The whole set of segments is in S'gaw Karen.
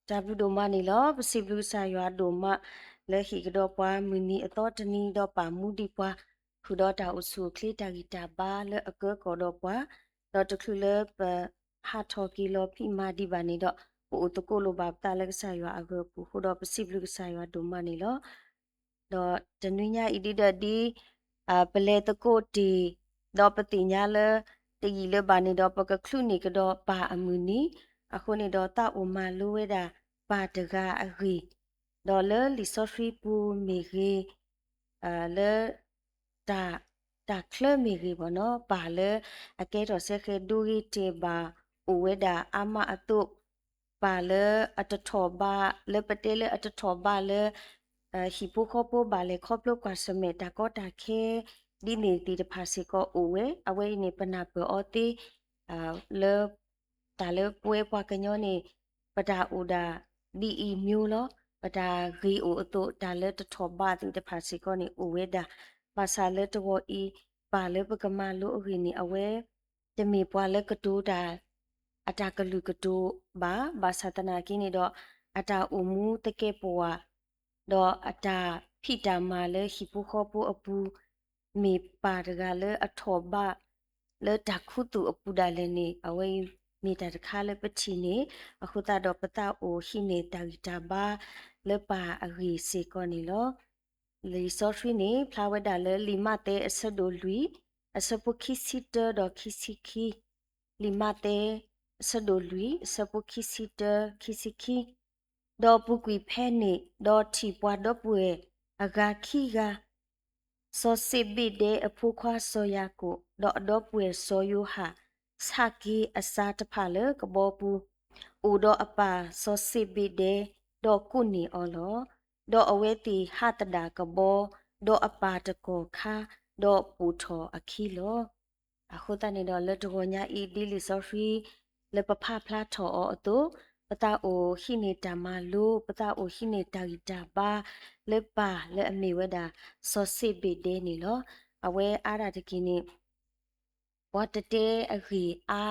တၢ်ဘျုးဒိၣ်မးန့ၣ်လီၤ. ပစံးဘျုးကစၢ်ယွၤဒိၣ်မး လၢဟ့ၣ်ကဒီးပှၤမုၢ်နံၤအသီတနံၤ ဒီးပာ်မူဒံးပှၤ ဃုာ်ဒီးတၢ်အိၣ်ဆူၣ်အိၣ်ချ့ တၢ်ဂံၢ်တၢ်ဘါလၢအကၢကီၢ်ဒီးပှၤ, ဒီးတချုးလၢပဟးထီၣ်က့ၤလီၤဖံးမၤဒံးဘၣ်န့ၣ်ဒီး ပအိၣ်သကိးလိာ်ဘၣ်ပသးလၢကစၢ်ယွၤအဂၢၤအပူၤအဃိဒီး ပစံးဘျုးကစၢ်ယွၤဒိၣ်မးန့ၣ်လီၤ. ဒီးတနွံညါအံၤဒ်ဒီးဒ် ပလဲၤသကိးတ့ၢ် ဒီးပသ့ၣ်ညါလၢ တယံာ်လၢၤဘၣ်န့ၣ်ဒီး ပကချုးန့ၢ်ကဒီးပၢ်အမုၢ်နံၤ, အဃိန့ၣ်ဒီး သးအိၣ်မၤလိဝဲဒၣ်ပၢ်တဂၤအဂ့ၢ်, ဒီးလၢလံာ်စီဆှံပူၤမ့ၢ်ဂ့ၤ, လၢ တၢ်ချၢမ့ၢ်ဂ့ၤဘၣ်နီၤ, ပၢ်လၢအကဲထီၣ်စဲဃဲၤဒိဂ့ၤတဲာ်ဘၣ် အိၣ်ဝဲဒၣ်အါမးအသိး, ပၢ်လၢအတထီၣ်ဘး လၢပတဲလၢအတထီၣ်ဘးလၢ ဟံၣ်ဖိဃီဖိဘၣ်လဲၤခီဖျိကွၢ်ဆၢၣ်မဲာ်တၢ်ကီတၢ်ခဲ ဒ်န့ၣ်သ့ၣ်တဖၣ်စ့ၢ်ကီးအိၣ်ဝဲ, အဝဲအံၤန့ၣ် ပနၢ်ပၢၢ်အီၤသ့ လၢ တၢ်လၢပဝဲပှၤကညီန့ၣ် ပတၢ်အိၣ်ဒၣ်ဒ်အံၤမံၤလီၤ. ပတၢ်ဂ့ၤအိၣ်အသိး တၢ်လၢတထီၣ်ဘးသ့ၣ်တဖၣ်စ့ၢ်ကီးန့ၣ်အိၣ်ဝဲဒၣ်, ဘၣ်ဆၣ်လၢတဂီၤအံၤ ပၢ်လၢပကမၤလိအဂ့ၢ်န့ၣ် အဝဲ တမ့ၢ်ပှၤလၢကတိၤတၢ် အတၢ်ကလုၢ်ကတိၤဘၣ်, ဘၣ်ဆၣ်သနာ်က့န့ၣ်ဒီး အတၢ်အိၣ်မူသကဲးပဝး ဒီးအတၢ်ဖံးတၢ်မၤလၢဟံၣ်ဖိဃီဖိအပူၤ မ့ၢ်ပၢ်တဂၤလၢအထီၣ်ဘး လၢတၢ်ခူသူၣ်အပူၤဒၣ်လဲာ်န့ၣ် အဝဲအံၤမ့ၢ်တၢ်တခါလၢပထံၣ်န့ၣ်, အဃိသတးဒီး ပသးအိၣ်ဟံးန့ၢ်တၢ်ဂံၢ်တၢ်ဘါလၢပၢ်အဂ့ၢ်စ့ၢ်ကီးန့ၣ်လီၤ. လံာ်စီဆှံန့ၣ် ဖျါဝဲဒၣ်လၢလံာ်မးသဲအဆၢဒိၣ်လွံၢ် အဆၢဖိခံဆံတၢဒီးခံဆံခံ, လံာ်မးသဲ အဆၢဒိၣ်လွံၢ် အဆၢဖိခံဆံတၢ ခံဆံခံ, ဒီးပူၤကွံာ်ဖဲန့ၣ် ဒီးထံၣ်ပှၤဒီပုၢ်ဝဲၢ်အဂၤခံဂၤ စီၤစ့းဘ့းဒဲအဖိခွါစီၤယၤကိာ် ဒီးအဒီပုၢ်ဝဲၢ်စီၤယိၤဟၣ် ဆးက့ၤအစၤတဖၣ်လၢကဘီပူၤ, အိၣ်ဒီးအပၢ်စီၤစ့းဘ့းဒဲ, ဒီးကိးန့ၢ်အီၤလီၤ. ဒီးအဝဲသ့ၣ်ဟးသဒၣ်ကဘီ, ဒီးအပၢ်တကီၢ်ခါ, ဒီးပိာ်ထီၣ်အခံလီၤ. အဃိသတးန့ၣ်ဒီး လၢတဂီၤညါအံၤ ဒ်လံာ်စီဆှံ လၢပဖးဖျါထီၣ်အီၤအသိး, ပသးအိၣ်ဟံးန့ၢ်တၢ်မၤလိ, ပသးအိၣ်ဟံးန့ၢ်တၢ်ဂံၢ်တၢ်ဘါ လၢပၢ်လၢအမ့ၢ်ဝဲဒၣ် စီၤစ့းဘ့းဒဲန့ၣ်လီၤ. အဝဲအါဒၣ်တက့ၢ်န့ၣ် ပှၤတတဲအဂ့ၢ်အါ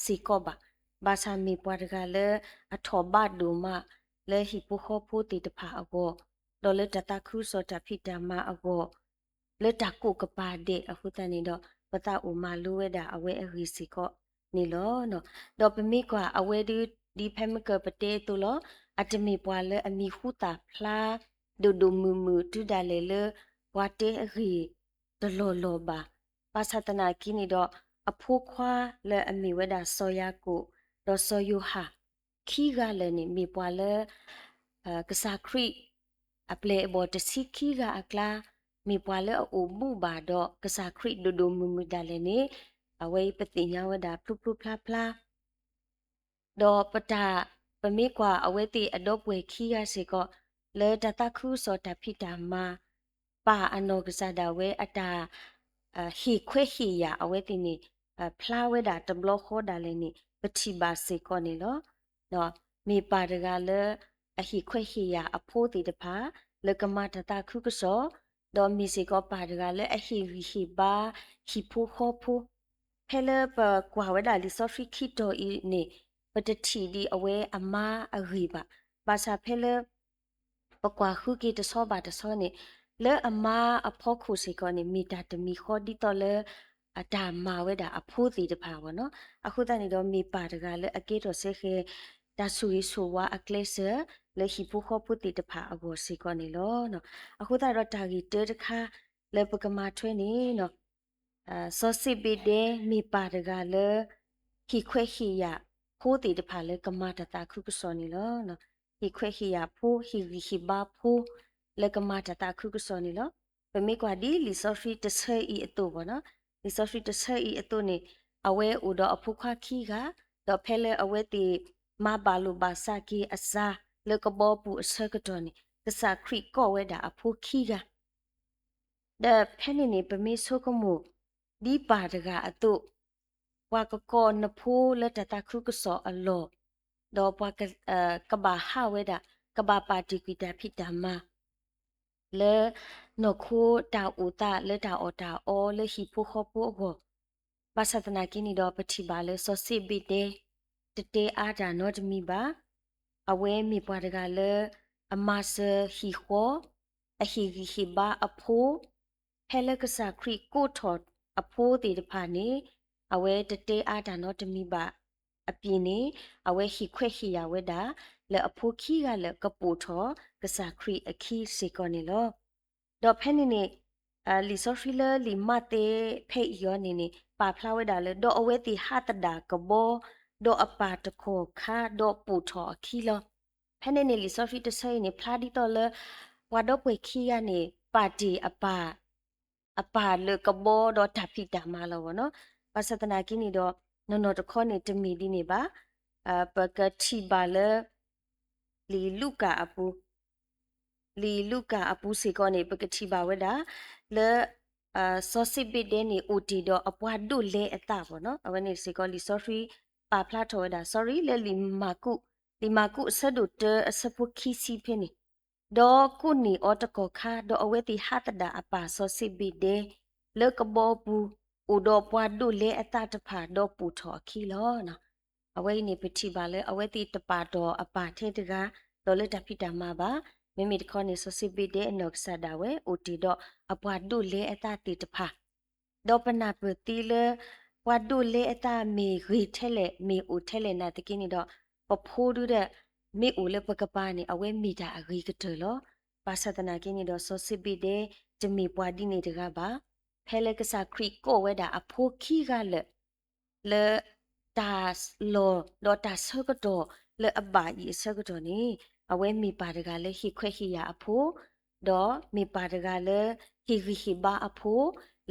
စ့ၢ်ကီးဘၣ်. ဘၣ်ဆၣ်မ့ၢ်ပှၤတဂၤလၢအထီၣ်ဘးဒိၣ်မး လၢဟံၣ်ဖိဃီဖိသ့ၣ်တဖၣ်အဂီၢ်, ဒီးလၢတၢ်သးခုကစီၣ်တၢ်ဖံးတၢ်မၤအဂီၢ်, လၢတၢ်ကိးကပၤဒဲးအဃိသတးန့ၣ်ဒီး ပသးအိၣ်မၤလိဝဲဒၣ်အဝဲအဂ့ၢ်စ့ၢ်ကီးန့ၣ်လီၤ. ဒီးပမ့ၢ်ကွၢ်အဝဲဒၣ် ဒ်ဖဲမုၢ်ကၢၢ်ပတဲအသိးလီၤ, အတမ့ၢ်ပှၤလၢအမံၤဟူသၣ်ဖျါ ဒိၣ်ဒိၣ်မုၢ်မုၢ်တုၤဒၣ်လဲာ်လၢ ပှၤတဲအဂ့ၢ်တလီၢ်လီၢ်ဘၣ်. ဘၣ်ဆၣ်သနာ်က့န့ၣ်ဒီး အဖိခွါလၢအမ့ၢ်ဝဲဒၣ်စီၤယၤကိာ် ဒီးစီၤယိၤဟၣ် ခံဂၤလၢာ်န့ၣ် မ့ၢ်ပှၤလၢ ကစၢ်ခရံာ် အပျဲၢ်အဘီၣ်တဆံခံဂၤအကျါ မ့ၢ်ပှၤလၢအအိၣ်ဘူးဘၣ်ဒီးကစၢ်ခရံာ်ဒိၣ်ဒိၣ်မုၢ်မုၢ်ဒၣ်လဲာ်န့ၣ် အဝဲအံၤပသ့ၣ်ညါဝဲဒၣ်ဖျိဖျိဖျါဖျါ ဒီးပတၢ် ပမ့ၢ်ကွၢ်အဝဲသ့ၣ်အဒီပုၢ်ဝဲၢ်ခံဂၤစ့ၢ်ကီး လၢတၢ်သးခုကစီၣ်တၢ်ဖံးတၢ်မၤ ပၢ်အနီၢ်ကစၢ်ဒၣ်ဝဲအတၢ် ဟ့ၣ်ခွဲးဟ့ၣ်ယာ်အဝဲသ့ၣ်န့ၣ် ဖျါဝဲဒၣ်တဘျီဃီဒၣ်လဲာ်န့ၣ် ပထံၣ်ဘၣ်စ့ၢ်ကီးန့ၣ်လီၤ. မ့ၢ်ပၢ်တဂၤလၢ အဟ့ၣ်ခွဲးဟ့ၣ်ယာ်အဖိသ့ၣ်တဖၣ် လၢကမၤတၢ်သးခုကစီၣ်, ဒီးမ့ၢ်စ့ၢ်ကီးပၢ်တဂၤလၢအဟ့ၣ်ဂံၢ်ဟ့ၣ်ဘါ ဟံၣ်ဖိဃီဖိ ဖဲလၢပကွၢ်ဝဲဒၣ်လံာ်စီဆှံခံတီၤအံၤန့ၣ် ပတထံၣ်ဒံးအဝဲအမါအဂ့ၢ်ဘၣ်. ဘၣ်ဆၣ်ဖဲလၢ ပကွၢ်ဃုက့ၤတဆီဘၣ်တဆီန့ၣ် လၢအမါအဖီခိၣ်စ့ၢ်ကီးန့ၣ် မ့ၢ်တၢ်တမံၤဃီဒ်သိးလၢ အတၢ်မၤဝဲဒၣ်အဖိသ့ၣ်တဖၣ်ဘၣ်နီၤ. အဃိသတးန့ၣ်ဒီး မ့ၢ်ပၢ်တဂၤလၢအကဲထီၣ်စဲဃဲၤ တၢ်ဆိၣ်ဂ့ၤဆိၣ်ဝါအကျဲစၢၤ လၢဟံၣ်ဖိဃီဖိသ့ၣ်တဖၣ်အဂီၢ်စ့ၢ်ကီးန့ၣ်လီၤ. အဃိသတးဒီးတၢ်ဂ့ၢ်တၢတခါ လၢပကမၤထွဲန့ၣ် စီၤစ့းဘ့းဒဲမ့ၢ်ပၢ်တဂၤလၢ ဟ့ၣ်ခွဲးဟ့ၣ်ယာ်ဖိသ့ၣ်တဖၣ်လၢကမၤတၢ်သးခုကစီၣ်န့ၣ်လီၤ. ဟ့ၣ်ခွဲးဟ့ၣ်ယာ်ဖိ ဟ့ၣ်ဂံၢ်ဟ့ၣ်ဘါဖိ လၢကမၤတၢ်သးခုကစီၣ်န့ၣ်လီၤ. ပမ့ၢ်ကွၢ်ဒ်လံာ်စီဆှံတဆၢအံၤအသိးဘၣ်နီၤ, လံာ်စီဆှံတဆၢအံၤအသိးန့ၣ် အဝဲအိၣ်ဒီးအဖိခွါခံဂၤ, ဒီးဖဲလၢအဝဲသ့ၣ်မၤဘၣ်လိာ်ဘၣ်စးက့ၤအစၢ်လၢကဘီပူၤအဆၢကတီၢ်န့ၣ် ကစၢ်ခရံာ်ကိးဝဲဒၣ်အဖိခံဂၤ ဒီးဖဲန့ၣ်န့ၣ် ပမ့ၢ်ဆိကမိၣ် ဒ်ပၢ်တဂၤအသိး, ပှၤကကိးနဖိလၢတၢ်သးခုကစီၣ်အလီၢ်, ဒီးပှၤကဘၣ်ဟးဝဲဒၣ် ကဘၣ်ပာ်တ့ၢ်ကွံာ်တၢ်ဖံးတၢ်မၤ လၢနီၢ်ခိတၢ်အိၣ်သးလၢတၢ်အီၣ်တၢ်အီလၢဟံၣ်ဖိဃီဖိအဂီၢ်, ဘၣ်ဆၣ်သနာ်က့န့ၣ်ဒီး ပထံၣ်ဘၣ်လၢစီၤစ့းဘ့းဒဲ တတဲအါတၢ်နီတမံၤဘၣ်. အဝဲမ့ၢ်ပှၤတဂၤလၢ အမၤစၢၤဟံၣ်ဃီ, အဟ့ၣ်ဂံၢ်ဟ့ၣ်ဘါအဖိ, ဖဲလၢကစၢ်ခရံာ်ကိးထီၣ်အဖိသ့ၣ်တဖၣ်န့ၣ် အဝဲတတဲအါတၢ်နီတမံၤဘၣ်အပူၤန့ၣ် အဝဲဟ့ၣ်ခွဲးဟ့ၣ်ယာ်ဝဲဒၣ် လၢအဖိခံဂၤလၢာ်ကပိာ်ထီၣ်ကစၢ်ခရံာ်အခံစ့ၢ်ကီးန့ၣ်လီၤ. ဒီးဖဲန့ၣ်န့ၣ် လံာ်စီဆှံလၢလံာ်မးသဲဖဲအံၤအီၤန့ၣ်န့ၣ် ပာ်ဖျါဝဲဒၣ်လၢ ဒီးအဝဲသ့ၣ်ဟးသဒၣ်ကဘီ, ဒီးအပၢ်တကီၢ်ခါ, ဒီးပိာ်ထီၣ်အခံလီၤ. ဖဲန့ၣ်န့ၣ် လံာ်စီဆှံတဆၢအံၤန့ၣ် ဖျါဒ်သိးလၢ ပှၤဒီပုၢ်ဝဲၢ်ခံဂၤန့ၣ် ပာ်တ့ၢ်အပၢ် အပၢ်လၢကဘီဒီးတၢ်ဖံးတၢ်မၤလီၤဘၣ်နီၤ. ဘၣ်ဆၣ်သနာ်က့န့ၣ်ဒီး နီၢ်နီၢ်တခီန့ၣ် တမ့ၢ်ဒ်န့ၣ်ဘၣ်. ပကထံၣ်ဘၣ်လၢ လံာ်လူၤကၣ်အပူၤ, လံာ်လူၤကၣ်အပူၤစ့ၢ်ကီးန့ၣ် ပကထံၣ်ဘၣ်ဝဲဒၣ် လၢ စီၤစ့းဘ့းဒဲန့ၣ် အိၣ်တ့ၢ်ဒီးအပှၤဒိးလဲအသးဘၣ်နီၤ. အဝဲန့ၣ်စ့ၢ်ကီး လံာ်စီဆှံပာ်ဖျါထီၣ်ဝဲဒၣ် sorry လၢလံာ်မၢ်ကူး, လံာ်မၢ်ကူးအဆၢဒိၣ်တၢအဆၢဖိခံဆံဖဲန့ၣ်, ဒီးကိးန့ၢ်အီၤတကီၢ်ခါ, ဒီးအဝဲသ့ၣ်ဟးသဒၣ်အပၢ်စီၤစ့းဘ့းဒဲ လၢကဘီပူၤ, အိၣ်ဒီးပှၤဒိးလဲအသးတဖၣ် ဒီးပိာ်ထီၣ်အခံလီၤ. အဝဲအံၤန့ၣ် ပထံၣ်ဘၣ်လၢအဝဲသ့ၣ်တပာ်တီၢ်အပၢ်ထဲတဂၤ ဒီးလၢတၢ်ဖံးတၢ်မၤဘၣ်. မ့မ့ၢ်တခီန့ၣ် စီၤစ့းဘ့းဒဲအနီၢ်ကစၢ်ဒၣ်ဝဲ အိၣ်တ့ၢ်ဒီးအပှၤဒိးလဲအသးသ့ၣ်တဖၣ် ဒီးပနၢ်ပၢၢ်သ့လၢ ပှၤဒိးလဲအသးမ့ၢ်ဂ့ၤထဲလဲၣ် မ့ၢ်အိၣ်ထဲလဲၣ်နာ်သက့န့ၣ်ဒီး ပဖိဒုဒီး မ့ၢ်အိၣ်လၢပကပၤန့ၣ် အဝဲမ့ၢ်တၢ်အဂ့ၤကတၢၢ်လီၤ. ဘၣ်ဆၣ်သနာ်က့န့ၣ်ဒီး စီၤစ့းဘ့းဒဲ တမ့ၢ်ပှၤဒ်န့ၣ်တဂၤဘၣ်. ဖဲလၢကစၢ်ခရံာ်ကိးဝဲဒၣ်အဖိခံဂၤလၢာ် လၢတၢ်လီၢ်ဒီးတၢ်ဆၢကတီၢ်လၢအဘၣ်အံၤအဆၢကတီၢ်န့ၣ် အဝဲမ့ၢ်ပၢ်တဂၤလၢဟ့ၣ်ခွဲးဟ့ၣ်ယာ်အဖိ, ဒီးမ့ၢ်ပၢ်တဂၤလၢဟ့ၣ်ဂံၢ်ဟ့ၣ်ဘါအဖိ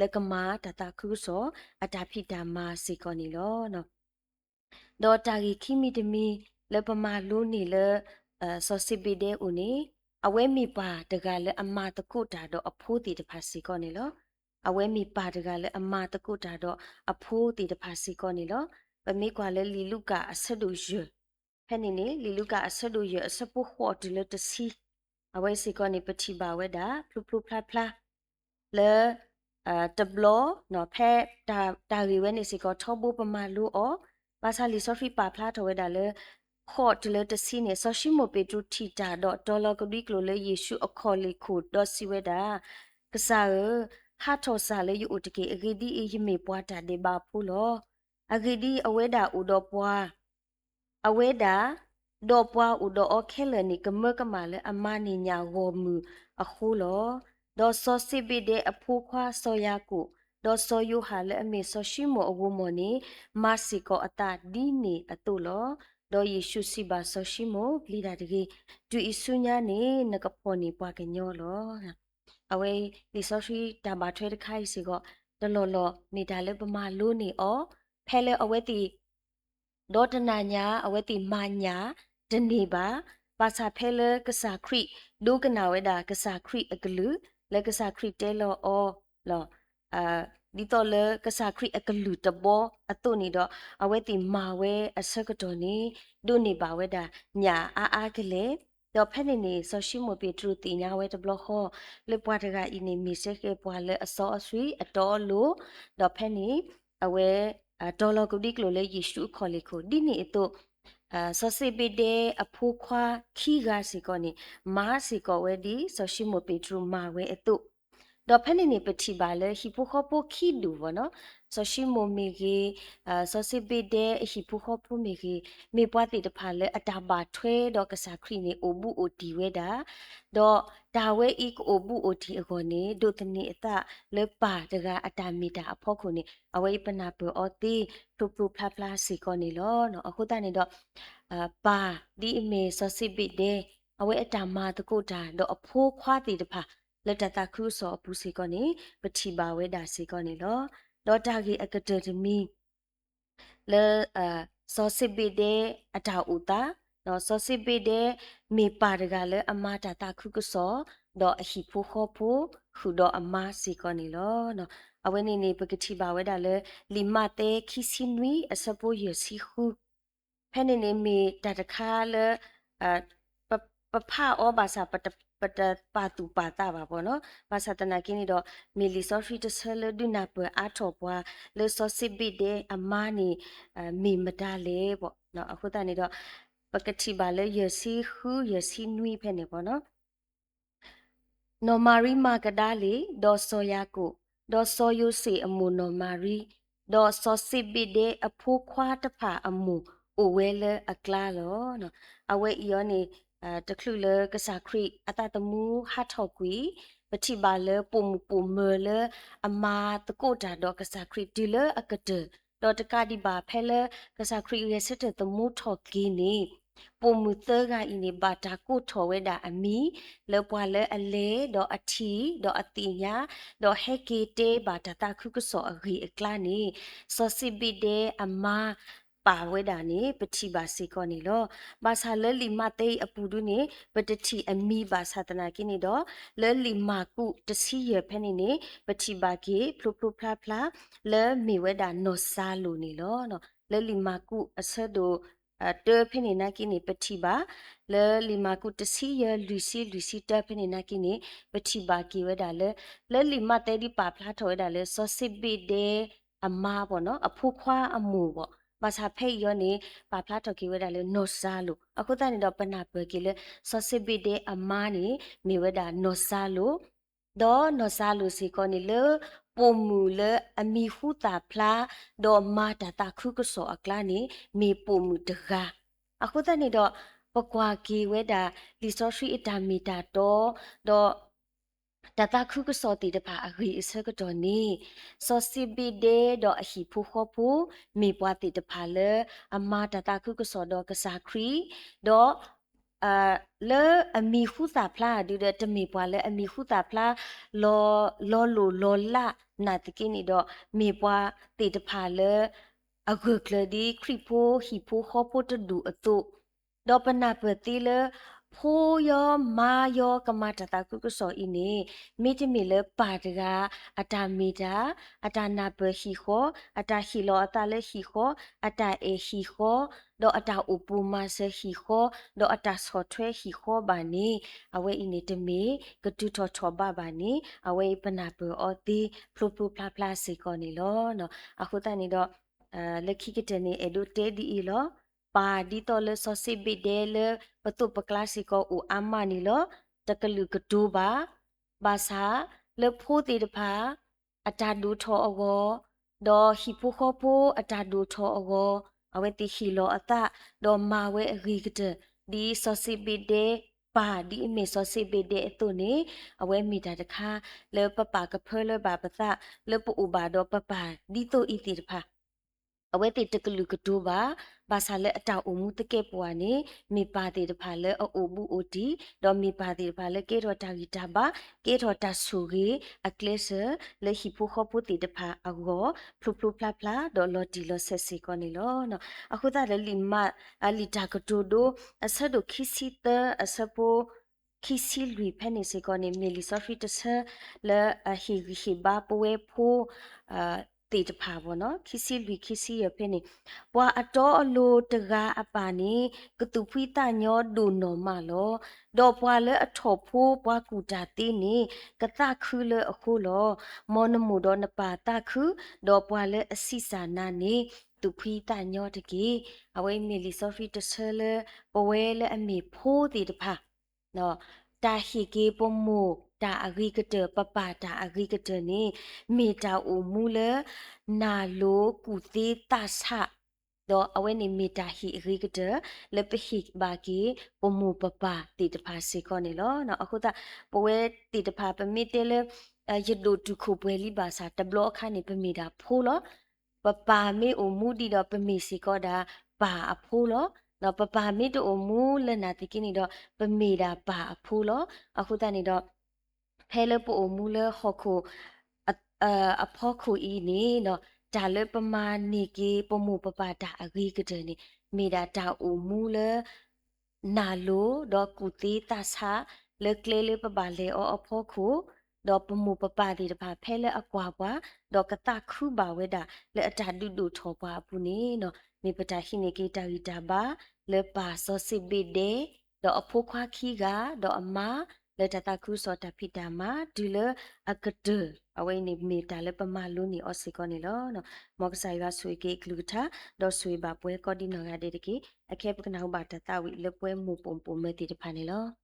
လၢကမၤတၢ်သးခုကစီၣ်အတၢ်ဖံးတၢ်မၤစ့ၢ်ကီးန့ၣ်လီၤ. ဒီးတၢ်ဂ့ၢ်ခံမံၤတမံၤလၢပမၤလိန့ၢ်လၢ စီၤစ့းဘ့းဒဲအအိၣ်န့ၣ် အဝဲမ့ၢ်ပၢ်တဂၤလၢအမၤသကိးတၢ်ဒီးအဖိသ့ၣ်တဖၣ်စ့ၢ်ကီးန့ၣ်လီၤ. အဝဲမ့ၢ်ပၢ်တဂၤလၢအမၤသကိးတၢ်ဒီးအဖိသ့ၣ်တဖၣ်စ့ၢ်ကီးန့ၣ်လီၤ. ပမ့ၢ်ကွၢ်လၢလံာ်လူၤကၣ်အဆၢဒိၣ်ယဲၢ် ဖဲန့ၣ်န့ၣ် လံာ်လူၤကၣ်အဆၢဒိၣ်ယဲၢ်အဆၢဖိဃိးတုၤလၢတဆံ, အဝဲစ့ၢ်ကီးန့ၣ် ပထံၣ်ဘၣ်ဝဲဒၣ် ဖျိဖျိဖျါဖျါ လၢ တဘျီ ဖဲတၢ်ဂ့ၢ်ဝဲန့ၣ်စ့ၢ်ကီး ထီဘိပမၤလိအီၤ, ဘၣ်ဆၣ်လံာ်စီဆှံပာ်ဖျါထီၣ်ဝဲဒၣ်လၢ ဃိးတုၤလၢတဆံန့ၣ် စီၤၡံမိၣ်ပ့းတရူးထံၣ်တၢ်ဒီးတီၤလီၤကဒွံကျိာ်လၢယ့ၣ်ၡူးအခီၣ်လ့ၣ်ခိၣ်ဒီးစံးဝဲဒၣ်, ကစၢ်ဧၢ, ဟးထီၣ်စၢ်လၢယအိၣ်တက့ၢ်. အဂ့ၢ်ဒ်အံၤ, ယမ့ၢ်ပှၤတၢ်ဒဲးဘးဖိလီၤ. အဂ့ၢ်ဒ်အံၤ, အဝဲဒၣ်အိၣ်ဒီးပှၤ အဝဲဒၣ် ဒီးပှၤအိၣ်ဒီးအီၤခဲလၢာ်န့ၣ် ကမၢကမၣ်လၢအမၤန့ၢ်ညၣ်ဂီၢ်မုၢ်အဃိလီၤ. ဒီးစီၤစ့းဘ့းဒဲအဖိခွါစီၤယၤကိာ်, ဒီးစီၤယိၤဟၣ်လၢအမ့ၢ်စီၤၡံမိၣ်အဂိၢ်မီၢ်န့ၣ် မၤစ့ၢ်ကီးအသးဒ်န့ၣ်အသိးလီၤ. ဒီးယ့ၣ်ၡူးစံးဘၣ်စီၤၡံမိၣ်, ပျံၤတၢ်တဂ့ၤ, တုၤအံၤဆူညါန့ၣ် နကဖီၣ်န့ၢ်ပှၤကညီလီၤ. အဝဲလံာ်စီဆှံတၢ်ဘၣ်ထွဲတခါအံၤစ့ၢ်ကီး တလီၢ်လီၢ်မ့ၢ်တၢ်လၢပမၤလိန့ၢ်အီၤ, ဖဲလၢအဝဲသ့ၣ် ဒီးတနၤညါ အဝဲသ့ၣ်မၤညၣ်တန့ၢ်ဘၣ်. ဘၣ်ဆၣ်ဖဲလၢကစၢ်ခရံာ် ဒိကနၣ်ဝဲဒၣ်ကစၢ်ခရံာ်အကလုၢ်, လၢကစၢ်ခရံာ်တဲလီၤအီၤ ဒ်သိးလၢကစၢ်ခရံာ်အကလုၢ်တဘီအသိးန့ၣ်ဒီး အဝဲသ့ၣ်မၤဝဲအဆၢကတီၢ်န့ၣ် ဒိးန့ၢ်ဘၣ်ဝဲဒၣ်ညၣ်အါအါကလဲာ်. ဒီးဖဲန့ၣ်န့ၣ် စီၤၡံမိၣ်ပ့းတရူးသ့ၣ်ညါဝဲတဘျီဃီ လၢပှၤတဂၤအံၤန့ၣ် မ့ၢ်စ့ၢ်ကီးပှၤလၢအစီအဆှံအတီအလိၤ, ဒီးဖဲန့ၣ် အဝဲ တီၤလီၤကဒွံကျိာ်လၢယ့ၣ်ၡူးအခီၣ်လ့ၣ်ခိၣ် ဒ်န့ၣ်အသိး စီၤစ့းဘ့းဒဲအဖိခွါခံဂၤစ့ၢ်ကီးန့ၣ် မၤစ့ၢ်ကီးဝဲဒ်စီၤၡံမိၣ်ပ့းတရူးမၤဝဲအသိး, ဒီးဖဲန့ၣ်န့ၣ် ပထံၣ်ဘၣ်လၢဟံၣ်ဖိဃီဖိခံဒူၣ်ဘၣ်နီၤ, စီၤၡံမိၣ်မ့ၢ်ဂ့ၤ, စီၤစ့းဘ့းဒဲအဟံၣ်ဖိဃီဖိမ့ၢ်ဂ့ၤ, မ့ၢ်ပှၤသ့ၣ်တဖၣ်လၢအတၢ်ဘၣ်ထွဲဒီးကစၢ်ခရံာ်န့ၣ် အိၣ်ဘူးအိၣ်တံၢ်ဝဲဒၣ်, ဒီးတၢ်ဝဲအံၤကအိၣ်ဘူးအိၣ်တံၢ်အဂီၢ်န့ၣ် ဒိးသန့ၤအသးလၢပၢ်တဂၤအတၢ်မ့ၢ်တၢ်အဖီခိၣ်န့ၣ် အဝဲအံၤပနၢ်ပၢၢ်အီၤသ့ ဖျိဖျိဖျါဖျါစ့ၢ်ကီးန့ၣ်လီၤ. အဃိသတးန့ၣ်ဒီး ပၢ်ဒ်အမ့ၢ်စီၤစ့းဘ့းဒဲ အဝဲအတၢ်မၤသကိးတၢ်ဒီးအဖိခွါသ့ၣ်တဖၣ် လၢတၢ်သးခုကစီၣ်အပူၤစ့ၢ်ကီးန့ၣ် ပထံၣ်ဘၣ်ဝဲဒၣ်စ့ၢ်ကီးန့ၣ်လီၤ. ဒီးတၢ်ဂ့ၢ်အကတၢၢ်တမံၤ လၢ စီၤစ့းဘ့းဒဲအတၢ်အိၣ်သး, စီၤစ့းဘ့းဒဲမ့ၢ်ပၢ်တဂၤလၢအမၤတၢ်သးခုကစီၣ် ဒီးအဟံၣ်ဖိဃီဖိ ဃုာ်ဒီးအမါစ့ၢ်ကီးန့ၣ်လီၤ. အဝဲန့ၣ်န့ၣ် ပကထံၣ်ဘၣ်ဝဲဒၣ်လၢ လံာ်မးသဲခံဆံနွံအဆၢဖိယဲၢ်ဆံဃု, ဖဲန့ၣ်န့ၣ်မ့ၢ်တၢ်တခါလၢ ပ ပဖးအီၤဘၣ်ဆၣ် ပတ ပတပာ်သူၣ်ပာ်သးဘၣ်ဘၣ်နီၤ, ဘၣ်ဆၣ်သနာ်က့န့ၣ်ဒီး မ့ၢ်လံာ်စီဆှံတဆၢလၢဒုးနၢ်ပၢၢ်အါထီၣ်ပှၤ လၢစီၤစ့းဘ့းဒဲအမါန့ၣ် မ့ၢ်မတၤလဲၣ်ဘၣ်. အဃိသတးန့ၣ်ဒီး ပကထံၣ်ဘၣ်လၢယဲၢ်ဆံဃု ယဲၢ်ဆံနွံဖဲန့ၣ်ဘၣ်နီၤ. နီၢ်မၤရံမၤကဒၤလ့ၤ, ဒီးစီၤယၤကိာ်, ဒီးစီၤယိၤၡ့အမိၢ်နီၢ်မၤရံ, ဒီးစီၤစ့းဘ့းဒဲအဖိခွါတဖၣ်အမိၢ်အိၣ်ဝဲလၢအကျါလီၤ. အဝဲအံၤအီၤန့ၣ် တချုးလၢကစၢ်ခရံာ်အသးသမူဟးထီၣ်ကွံာ်, ပထံၣ်ဘၣ်လၢပိာ်မုၣ်ပိာ်မၢၤလၢအမၤသကိးတၢ်ဒီးကစၢ်ခရံာ်တုၤလၢအကတၢၢ်, ဒီးတကးဒံးဘၣ်ဖဲလၢကစၢ်ခရံာ်ဂဲၤဆၢထၢၣ်သမူထီၣ်က့ၤန့ၣ် ပိာ်မုၣ်သၢဂၤအံၤန့ၣ် ဘၣ်တၢ်ကိးထီၣ်ဝဲဒၣ်အမံၤ လၢပှၤလၢအလဲၤဒီးအထံၣ်ဒီးအသ့ၣ်ညါ ဒီးဟဲက့ၤတဲဘၣ်တၢ်သးခုကစီၣ်အဂ့ၢ်အကျါန့ၣ် စီၤစ့းဘ့းဒဲအမါပာ်ဝဲဒၣ်န့ၣ် ပထံၣ်ဘၣ်စ့ၢ်ကီးန့ၣ်လီၤ. ဘၣ်ဆၣ်လၢလံာ်မးသဲအံၤအပူၤဒုန့ၣ် ပတထံၣ်အမံၤဘၣ်ဆၣ်သနာ်က့န့ၣ်ဒီး လၢလံာ်မၢ်ကူးတဆံယဲၢ်ဖဲန့ၣ်န့ၣ် ပထံၣ်ဘၣ်က့ၤဖျိဖျိဖျါဖျါ လၢမ့ၢ်ဝဲဒၣ်နီၢ်စၤလိာ်န့ၣ်လီၤ. လၢလံာ်မၢ်ကူးအဆၢဒိၣ် တၢဖဲန့ၣ်နာ်က့န့ၣ် ပထံၣ်ဘၣ်, လၢလံာ်မၢ်ကူးတဆံယဲၢ်လွံၢ်ဆံလွံၢ်ဆံတၢဖဲန့ၣ်နာ်က့န့ၣ် ပထံၣ်ဘၣ်က့ၤဝဲဒၣ်လၢ လၢလံာ်မးသဲဒ်ပာ်ဖျါထီၣ်ဝဲဒၣ်လၢ စီၤစ့းဘ့းဒဲအမါဘၣ်နီၤ အဖိခွါအမိၢ်ဘၣ်. ဘၣ်ဆၣ်ဖဲအံၤအီၤန့ၣ် ပာ်ဖျါထီၣ်က့ၤဝဲဒၣ်လၢနီၢ်စၤလိာ်. အဃိသတးန့ၣ်ဒီးပနၢ်ပၢၢ်က့ၤလၢ စီၤစ့းဘ့းဒဲအမါန့ၣ် မ့ၢ်ဝဲဒၣ်နီၢ်စၤလိာ် ဒီးနီၢ်စၤလိာ်စ့ၢ်ကီးန့ၣ်လၢ ပိာ်မုၣ်လၢအမံၤဟူသၣ်ဖျါ ဒီးမၤတၢ်သးခုကစီၣ်အကျါန့ၣ် မ့ၢ်ပိာ်မုၣ်တဂၤ. အဃိသတးန့ၣ်ဒီး ပကွၢ်က့ၤဝဲဒၣ် လံာ်စီဆှံအတၢ်မ့ၢ်တၢ်တီ ဒီး တၢ်သးခုကစီၣ်သ့ၣ်တဖၣ်အဂ့ၢ်အဆၢကတီၢ်န့ၣ် စီၤစ့းဘ့းဒဲဒီးအဟံၣ်ဖိဃီဖိ မ့ၢ်ပှၤသ့ၣ်တဖၣ်လၢ အမၤတၢ်သးခုကစီၣ်ဒီးကစၢ်ခရံာ်, ဒီး လၢအမံၤဟူသၣ်ဖျါဒုဒီး တမ့ၢ်ပှၤလၢအမံၤဟူသၣ်ဖျါ လီၤ လီၤလိၢ်လီၤလးနာ်သက့န့ၣ်ဒီး မ့ၢ်ပှၤသ့ၣ်တဖၣ်လၢ အဂၢၢ်ကျၢၤဒ်ခရံာ်ဖိဟံၣ်ဖိဃီဖိတဒူၣ်အသိး, ဒီးပနၢ်ပၢၢ်သ့လၢ ဖိယီၤမါယီၤကမၤတၢ်သးခုကစီၣ်အံၤန့ၣ် မ့တမ့ၢ်လၢပၢ်တဂၤ အတၢ်မ့ၢ်တၢ်, အတၢ်နၢ်ပၢၢ်ဟံၣ်ဃီ, အတၢ်ဟ့ၣ်လီၤအသးလၢဟံၣ်ဃီ, အတၢ်အဲၣ်ဟံၣ်ဃီ, ဒီးအတၢ်အိၣ်ပိာ်မၤစၢၤဟံၣ်ဃီ, ဒီးအတၢ်ဆီၣ်ထွဲဟံၣ်ဃီဘၣ်န့ၣ် အဝဲအံၤန့ၣ်တမ့ၢ်ကတုၤထီၣ်ထီၣ်ဘးဘၣ်န့ၣ် အဝဲအံၤပနၢ်ပၢၢ်အီၤသ့ဖျိဖျိဖျါဖျါစ့ၢ်ကီးန့ၣ်လီၤ. အဃိသတးန့ၣ်ဒီး လၢခံကတၢၢ်န့ၣ် အဲၣ်ဒိးတဲဒ်အံၤလီၤ. ပၢ်ဒ်သိးလၢစီၤစ့းဘ့းဒဲလၢပသိးပကျါစ့ၢ်ကီးအိၣ်အါမးန့ၣ်လီၤ. တကလုာ်ကတိၤဘၣ်. ဘၣ်ဆၣ်လၢဖိသ့ၣ်တဖၣ် အတၢ်ဒိၣ်ထီၣ်အဂီၢ်, ဒီးဟံၣ်ဖိဃီဖိအတၢ်ဒိၣ်ထီၣ်အဂီၢ်, အဝဲသ့ၣ်ဟ့ၣ်လီၤအသး ဒီးမၤဝဲအဂ့ၤကတၢၢ် ဒ်စီၤစ့းဘ့းဒဲပၢ်ဒ်အမ့ၢ်စီၤစ့းဘ့းဒဲအသိးန့ၣ် အဝဲမ့ၢ်တၢ်တခါလၢပပာ်ကဖၢလၢဘၣ်ပသး လၢပအိၣ်ဘၣ်ဒီးပပၢ်ဒ်သိးအံၤသ့ၣ်တဖၣ် အဝဲသ့ၣ်တကလုာ်ကတိၤဘၣ်. ဘၣ်ဆၣ်လၢအတၢ်အိၣ်မူသကဲာ်ပဝးန့ၣ် မ့ၢ်ပၢ်သ့ၣ်တဖၣ်လၢအအိၣ်ဘူးအိၣ်တံၢ်, ဒီးမ့ၢ်ပၢ်သ့ၣ်တဖၣ်လၢကဲထီၣ်တၢ်ဂံၢ်တၢ်ဘါ, ကဲထီၣ်တၢ်ဆိၣ်ဂ့ၤအကျဲစၢၤလၢဟံၣ်ဖိဃီဖိသ့ၣ်တဖၣ်အဂီၢ် ဖျိဖျိဖျါဖျါ ဒီးလီၤတံၢ်လီၤဆဲးစ့ၢ်ကီးန့ၣ်လီၤ. အဃိသတးဒီးလံာ်မး လံာ်တၢ်ကတိၤဒိ အဆၢဒိၣ်ခံဆံသၢ အဆၢဖိ ခံဆံလွံၢ်ဖဲန့ၣ်စ့ၢ်ကီးန့ၣ် မ့ၢ်လံာ်စီဆှံတဆၢလၢအဟ့ၣ်ဂံၢ်ဟ့ၣ်ဘါပဝဲဖိ သ့ၣ်တဖၣ်ဘၣ်နီၤ. ခံဆံလွံၢ် ခံဆံယဲၢ်ဖဲန့ၣ် ပှၤအတီအလိၤတဂၤအပၢ်န့ၣ် ကသူၣ်ဖှံသးညီဒိၣ်နီၢ်မးလီၤ. ဒီးပှၤလၢအထီၣ်ဖိပှၤကူၣ်တၢ်သ့န့ၣ် ကသးခုလၢအဃိလီၤ. မ်နမိၢ်ဒီးနပၢ်သးခု, ဒီးပှၤလၢအဆံးစၢ်နၤန့ၣ် သူၣ်ဖှံသးညီတက့ၢ်. အဝဲအံၤမ့ၢ်လံာ်စီဆှံတဆၢလၢ ပဝဲလၢအမ့ၢ်ဖိသ့ၣ်တဖၣ် တၢ်ဟ့ၣ်က့ၤပမိၢ်တၢ်အဂ့ၤကတၢၢ် ပပၢ်တၢ်အဂ့ၤကတၢၢ်န့ၣ် မ့ၢ်တၢ်အိၣ်မူလၢ နၢ်လိၤကူၣ်သ့သးဆး, ဒီးအဝဲန့ၣ်မ့ၢ်တၢ်ဟ့ၣ်အဂ့ၤကတၢၢ် လၢပဟ့ၣ်ဘၣ်က့ၤ ပမိၢ်ပပၢ်သ့ၣ်တဖၣ်စ့ၢ်ကီးန့ၣ်လီၤ. အဃိသတး ပဝဲသ့ၣ်တဖၣ် ပမ့ၢ်တဲလၢ ယဒိၣ်တုာ်ခိၣ်ပှဲၤလံဘၣ်ဆၣ် တဘျီအခါန့ၣ် ပမ့ၢ်ဒၣ်ဖိလီၤ. ပပၢ်မ့ၢ်အိၣ်မူဒံးဒီး ပမ့ၢ်စ့ၢ်ကီးဒၣ်ပၢ်အဖိလီၤ. ဒီးပပၢ်မ့ၢ်တအိၣ်မူလၢနာ်သက့န့ၣ်ဒီး ပမ့ၢ်ဒၣ်ပၢ်အဖိလီၤ. အဃိသတးန့ၣ်ဒီး ဖဲလၢပအိၣ်မူလၢဟီၣ်ခိၣ် အဖီခိၣ်အံၤန့ၣ် တၢ်လၢပမၤန့ၢ်က့ၤ ပမိၢ်ပပၢ်တၢ်အဂ့ၤကတၢၢ်န့ၣ် မ့ၢ်ဒၣ်တၢ်အိၣ်မူလၢ နၢ်လိၤ ဒီးကူၣ်သ့သးဆး လၢကျဲလၢပဘၣ်လဲၤအီၤအဖီခိၣ်, ဒီးပမိၢ်ပပၢ်သ့ၣ်တဖၣ်ဖဲလၢအကွၢ်ပှၤ, ဒီးကသးခုဘၣ်ဝဲဒၣ်လၢအတၢ်ဒုးဒိၣ်ထီၣ်ပှၤအပူၤန့ၣ် မ့ၢ်ပတၢ်ဟံးန့ၢ်က့ၤတၢ်ဂံၢ်တၢ်ဘါ လၢပၢ်စီၤစ့းဘ့းဒဲ ဒီးအဖိခွါခံဂၤ ဒီးအမါ လၢတၢ်သးခုကစီၣ်တၢ်ဖံးတၢ်မၤတုၤလၢအကတၢၢ် အဝဲအံၤန့ၣ်မ့ၢ်တၢ်လၢပမၤလိန့ၢ်အီၤစ့ၢ်ကီးန့ၣ်လီၤ. မ်ကစၢ်ယွၤဆိၣ်ဂ့ၤက့ၤအကလုၢ်ကထါ ဒီးဆိၣ်ဂ့ၤဘၣ်ပှၤကိးဒံနီၢ်ဂၤဒဲးတက့ၢ်. အခဲအံၤပကနၢ်ဟူဘၣ်တၢ်သးဝံၣ်လၢပှဲၤမိၢ်ပိာ်မုၣ်ပိာ်မၢၤသ့ၣ်တဖၣ်န့ၣ်လီၤ.